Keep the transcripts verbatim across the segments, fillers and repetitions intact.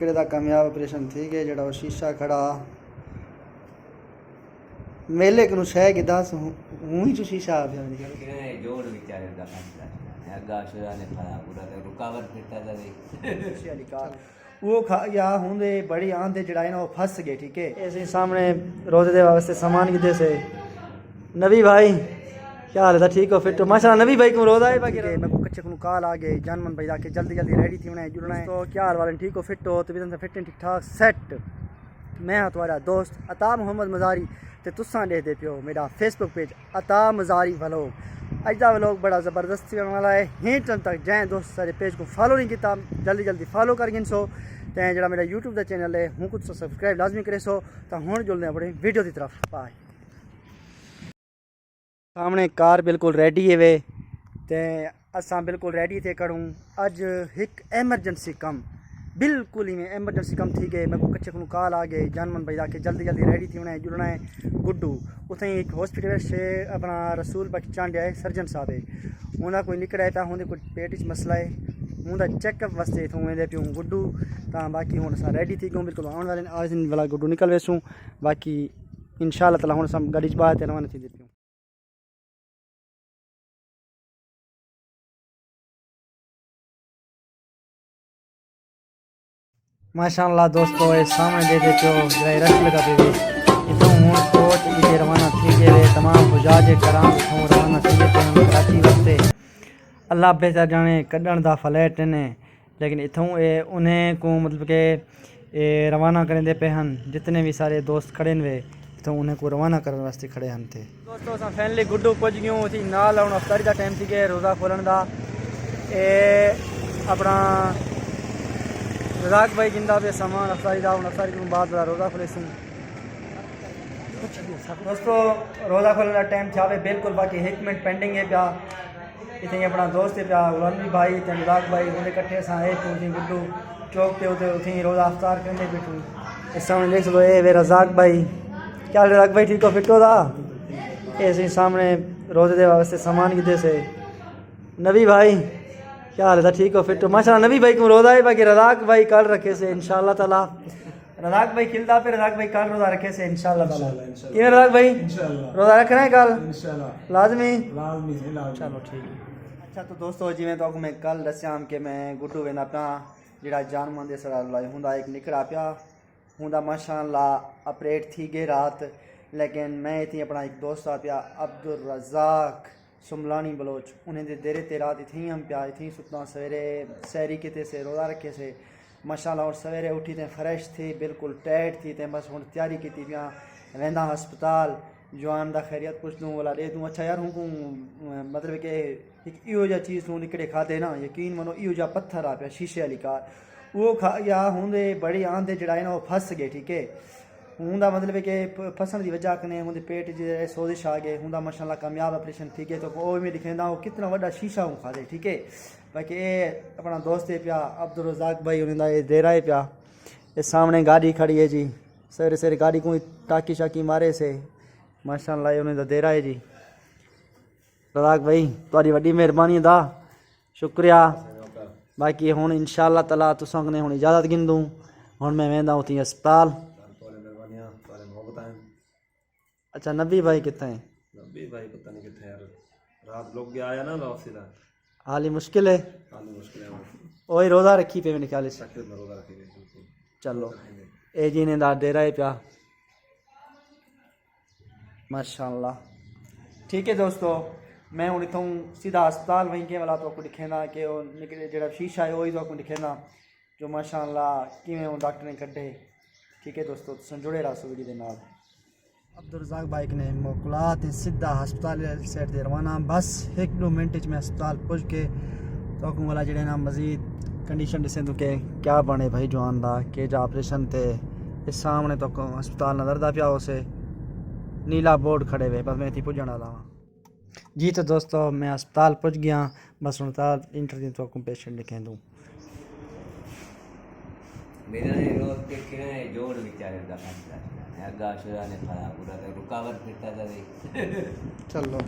کڑے دا کامیاب آپریشن تھی ڳئے، جیڑھا او شیشہ کھڑا۔ میلے کنوں شے گھدا سوں، ہوں ہی چوں شیشہ آ پیا۔ کھڑے جوڑ وچارے دا فیصلہ کھڑا ہے۔ اڳا شجاع نے کھڑا، پورا تے رکاوٹ پھرتا دا وی۔ شیشے والی کار۔ وہ کھا گیا ہوندے بڑی آندے جیڑھا ہے نا، وہ پھس گئے، ٹھیک ہے۔ اسی سامنے روزے دے واسطے سامان گھدے سے۔ نبی بھائی، کیا حال ہے؟ ٹھیک ہو، فٹ ہو؟ ماشاءاللہ، نبی بھائی کوں روزہ ہے، باقی میرے کوں کچھے کوں کال آ گئے، جان من بھائی دا کہ جلدی جلدی ریڈی تھی ہونا ہے، جلنا ہے۔ تو کیا حال والے؟ ٹھیک ہو، فٹ ہو؟ تو بھی فٹ ہیں، ٹھیک ٹھاک، سیٹ۔ میں ہاں تہاݙا دوست عطا محمد مزاری، تے تساں ݙیہدے پیو میݙا فیس بک پیج عطا مزاری ولاگ۔ اڄ دا ولاگ بڑا زبردست تھیوݨ والا ہے۔ ہن تک جیں دوست ساݙے پیج کوں فالو نہیں کیتا، جلدی جلدی فالو کر گھنسو۔ تے جیڑھا میݙا یوٹیوب دا چینل ہے، ہوں کوں تساں سبسکرائب لازمی کریسو۔ تاں ہݨ جلدے ہیں اپݨی ویڈیو دی طرف۔ بائے۔ سامݨے کار بالکل ریڈی ہے وے، تے اساں بالکل ریڈی تھے کھڑوں۔ اڄ ہک ایمرجنسی کم، بالکل ایویں ایمرجنسی کم تھی ڳئے۔ میکوں کچھے کنوں کال آ ڳئے، جان من بھائی دا کہ جلدی جلدی ریڈی تھی ہونا ہے، جلنا ہے گڈو۔ اتھیں ہک ہاسپٹل ہے، شے اپݨا رسول بخش چانڈیا ہے، سرجن صاحب ہے، اوندا کوئی نکڑا ہے، تاں اوندے کوئی پیٹ وچ مسئلہ ہے، اوندا چیک اپ واسطے اتھوں ویندے پیوں گڈو۔ تاں باقی ہݨ اساں ریڈی تھی ڳیوں، بالکل آوݨ والے آ سن والا گڈو نکل ویسوں۔ باقی ان شاء اللہ تعالیٰ ہݨ اساں گاݙی چ ٻاہر تے روانہ تھیندے پیوں۔ ماشاءاللہ دوستو، اے سامݨے ݙیہدے پیو جیڑھا رش لڳا پئے وے۔ اتھوں ہݨ کوچ اتے روانہ تھی ڳئے وے۔ تمام حجاج کرام اتھوں روانہ تھی ڳئے پئے ہن کراچی واسطے۔ اللہ بہتر ڄاݨے کݙݨ دا فلائٹ انہیں، لیکن اتھوں اے انہیں کوں مطلب کہ اے روانہ کریندے پئے ہن۔ جتنے وی سارے دوست کھڑے ہن وے، اتھوں انہیں کوں روانہ کرݨ واسطے کھڑے ہن تے۔ دوستو، اساں فائنلی گڈو پڄ ڳیوں۔ اسی نال ہݨ افطاری دا ٹائم تھی ڳئے، روزہ کھولݨ دا۔ اے اپݨا رزاق بھائی گھندا پئے سامان افطاری دا، ہݨ افطاری کنوں بعد ذرا روزہ کھولیسوں۔ دوستو، روزہ کھولݨ دا ٹائم تھیا وے بالکل، باقی ہک منٹ پینڈنگ ہے پیا۔ اتھیں اپݨا دوست ہے پیا، غلام نبی بھائی تے رزاق بھائی، اوندے کٹھے اساں آئے پیوں اتھیں گڈو چوک تے، اتھیں روزہ افطار کریندے پئے پیوں۔ اس سامݨے ݙیکھ سڳدو، اے وے رزاق بھائی۔ کیا حال رزاق بھائی، ٹھیک ہو، فٹ ہو دا؟ اے اسی سامݨے روزے دے واسطے سامان گھدے سے۔ نبی بھائی، کیا حال ہے؟ ٹھیک ہو، فٹ ہو؟ ماشاءاللہ، نبی بھائی کوں روزہ ہے، باقی رزاق بھائی کل رکھیسے ان شاء اللہ تعالیٰ۔ رزاق بھائی کھلدا پئے، رزاق بھائی کل روزہ رکھیسے ان شاء اللہ تعالیٰ۔ ان شاء اللہ، ان شاء اللہ۔ کیویں رزاق بھائی؟ ان شاء اللہ۔ روزہ رکھݨا ہے کل؟ ان شاء اللہ۔ لازمی؟ لازمی ہے، لازمی۔ چلو ٹھیک ہے۔ اچھا تو دوستو، جیویں تہاکوں میں کل ݙسیام کہ میں گڈو ویندا پیاں، جیڑھا جان من دے سڑا لائی ہوندا، ہک نکڑا پیا ہوندا، ماشاءاللہ آپریٹ تھی ڳئے رات، لیکن میں اتھیں اپݨا ہک دوست آ پیا عبدالرزاق سملانی بلوچ، انہیں دے دیرے تے رات اتھیں ہم پیا، اتھیں ستاں، سویرے سحری کیتے سے، روزہ رکھے سے، ماشاءاللہ۔ اور سویرے اٹھی تے فریش تھی، بالکل ٹائٹ تھی تے بس ہݨ تیاری کیتی پیاں، وینداں ہسپتال، جوان دا خیریت پچھدوں، ولا ݙیہدوں۔ اچھا یار، ہوں کوں مطلب کہ ہک ایہو جیہا چیز توں نکڑے کھادے نا، یقین منو، ایہو جیہا پتھر آ پیا، شیشے والی کار۔ او کھا ڳیا ہوندے بڑی آندے جیڑھا ہے نا، او پھس ڳئے، ٹھیک ہے۔ اوندا مطلب ہے کہ پ-، پھسݨ دی وجہ کنے اوندے پیٹ وچ سوزش آ ڳئے، اوندا ماشاءاللہ کامیاب آپریشن تھی ڳئے۔ تو او میں ݙکھیندا، او کتنا وݙا شیشہ اوں کھادے، ٹھیک ہے۔ باقی اے اپݨا دوست ہے پیا عبدالرزاق بھائی، انہیں دا اے دیرہ ہے پیا۔ اے سامݨے گاݙی کھڑی ہے جی، سویرے سویرے گاݙی کوں ٹاکی شاکی مارے سے، ماشاءاللہ اے انہیں دا دیرہ ہے جی۔ رزاق بھائی، تہاݙی وݙی مہربانی دا، شکریہ۔ باقی ہݨ ان شاء اللہ تعالیٰ تساں کنے ہݨ اجازت گھندوں، ہݨ میں ویندا اتھیں ہسپتال۔ اچھا، نبی بھائی کتھے ہیں؟ نبی بھائی پتہ نہیں کتھے یار، رات لوگ گیا آیا نا واپسی دا۔ حالی مشکل ہے۔ حالی مشکل ہے۔ اوہی روزہ رکھی پئے میرے خیال سے۔ تقریباً روزہ رکھی پئے، بالکل۔ چلو، اے جی انہیں دا دیرہ ہے پیا۔ ماشاءاللہ۔ ٹھیک ہے دوستو، میں ہݨ اتھوں سیدھا ہسپتال وہیں کے والا تہاکوں ݙکھیندا کہ او نکلے جیڑھا شیشہ ہے، اوہی تہاکوں ݙکھیندا جو ماشاءاللہ کیویں او ڈاکٹر نے کڈھے۔ ٹھیک ہے دوستو، تساں جڑے رہسو ویڈیو دے نال۔ عبدالرزاق بھائی کنے موکلا تے سیدھا ہسپتال سائیڈ تے روانہ۔ بس ہک ݙو منٹ وچ میں ہسپتال پڄ کے تہاکوں والا جیڑھے نا مزید کنڈیشن ݙسیندوں کہ کیا بݨے بھائی جوان دا، کیجھا آپریشن تے۔ اے سامݨے تہاکوں ہسپتال نظر دا پیا ہوسے، نیلا بورڈ کھڑے وے، بس میں اتھیں پڄݨ والا ہاں۔ جی تو دوستو، میں ہسپتال پڄ ڳیاں، بس ہݨ تاں انٹر دی تہاکوں پیشنٹ ݙکھیندوں۔ میرا نے روز کے کھڑے ہیں، جوڑ بیچارے دا فیصلہ کیا ہے؟ اگا شجاع نے کھڑا، پورا تے رکاوٹ پھرتا تھا نہیں۔ چلو۔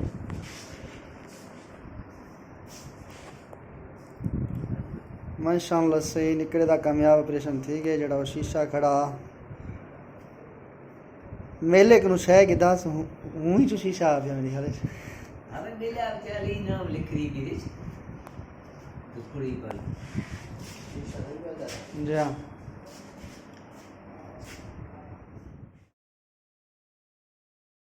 ماشاءاللہ، صحیح نکلے دا، کامیاب آپریشن تھی ڳئے۔ جیڑھا او شیشہ کھڑا، میلے کنوں شے گھدا ہس، ہوں ہی چوں شیشہ آ پیا میݙے خیال اچ۔ ہاں، میلے آ کے علی نام لکھ رہی میرے۔ جی ہاں۔